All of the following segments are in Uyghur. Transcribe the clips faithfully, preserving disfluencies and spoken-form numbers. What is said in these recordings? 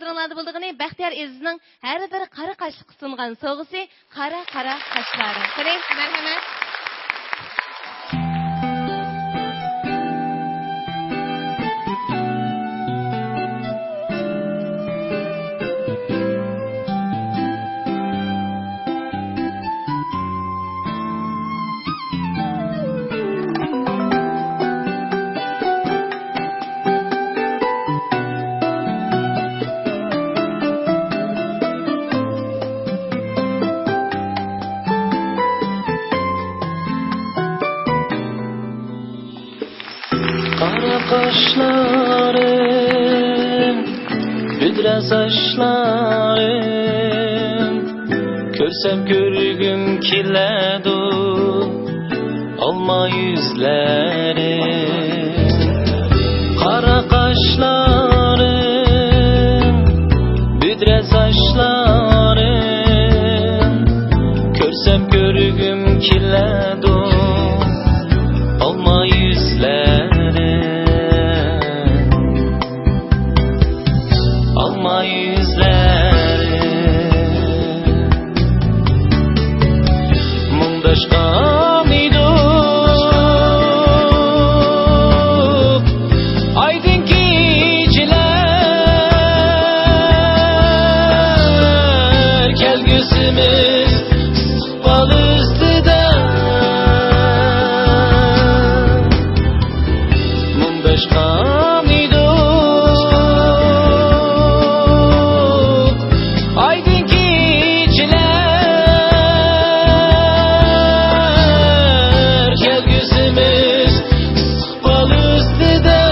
ئاڭلاردا بولىدىغىنى بەختىيار ئەزىزنىڭ ھەر بىر قارا قاشلىققا سۇنغان سوۋغىسى، قارا قارا قاشلارىڭ. قېنى، مەرھەمەت. قارا قاشلارىڭ، بۈدرە ساچلارىڭ، كۆرسەم كۆرگۈم كېلەدۇ ئالما يۈزلەرىڭ. قارا قاشلارىڭ، بۈدرە ساچلارىڭ، كۆرسەم كۆرگۈم كېلەدۇ ئالما يۈزلەرىڭ، ئالما يۈزلەرىڭ. مۇڭداشقان ئىدۇق ئايدىڭ كېچىلەر، كەلگۈسىمىز ئىستىقبال ئۈستىدە. مۇڭداشقان ئىدۇق ئايدىڭ كېچىلەر، كەلگۈسىمىز ئىستىقبال ئۈستىدە.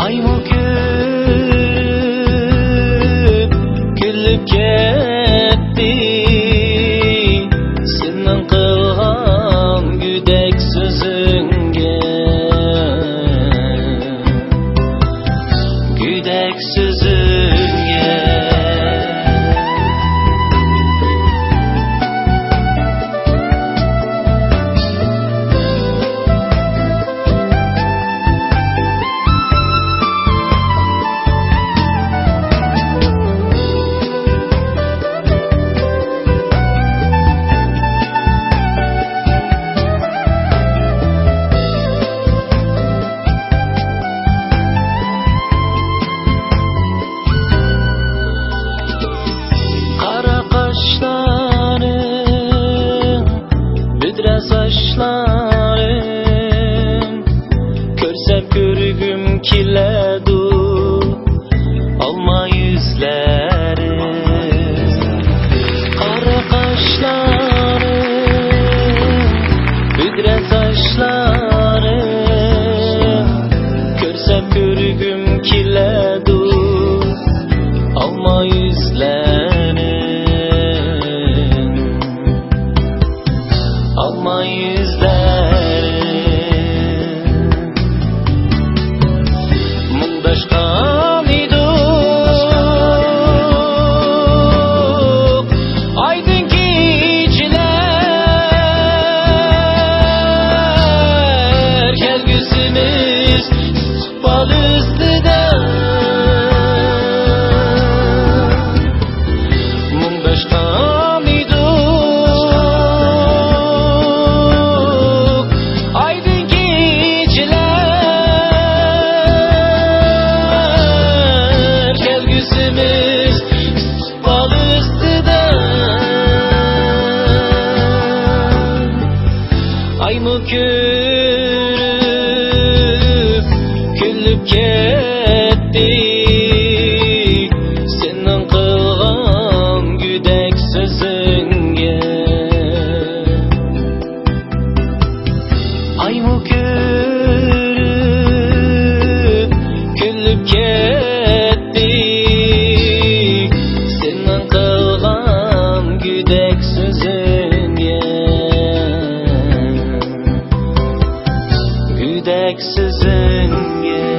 ئايمۇ كۆرۈپ كۈلۈپ كەتتى سېنىڭ قىلغان گۈدەك سۆزۈڭگە، گۈدەك سۆزۈڭگە. قارا قاشلارىڭ، بۈدرە ساچلارىڭ، كۆرسەم كۆرگۈم كېلەدۇ ئالما يۈزلەرىڭ. قارا قاشلارىڭ، بۈدرە ساچلارىڭ، كۆرسەم كۆرگۈم كېلەدۇ ئالما يۈزلەرىڭ، ئالما يۈزلەرىڭ. مۇڭداشقان ئىدۇق ئايدىڭ كېچىلەر، كەلگۈسىمىز ئىستىقبال ئۈستىدە. مۇڭداشقان ئىدۇق ئايدىڭ كېچىلەر، كەلگۈسىمىز ئىستىقبال ئۈستىدە. ئايمۇ كۆرۈپ كۈلۈپ كەتتى سېنىڭ قىلغان گۈدەك سۆزۈڭگە. ئايمۇ كۆرۈپ كۈلۈپ كەتتى سېنىڭ قىلغان گۈدەك سۆزۈڭگە، گۈدەك سۆزۈڭگە.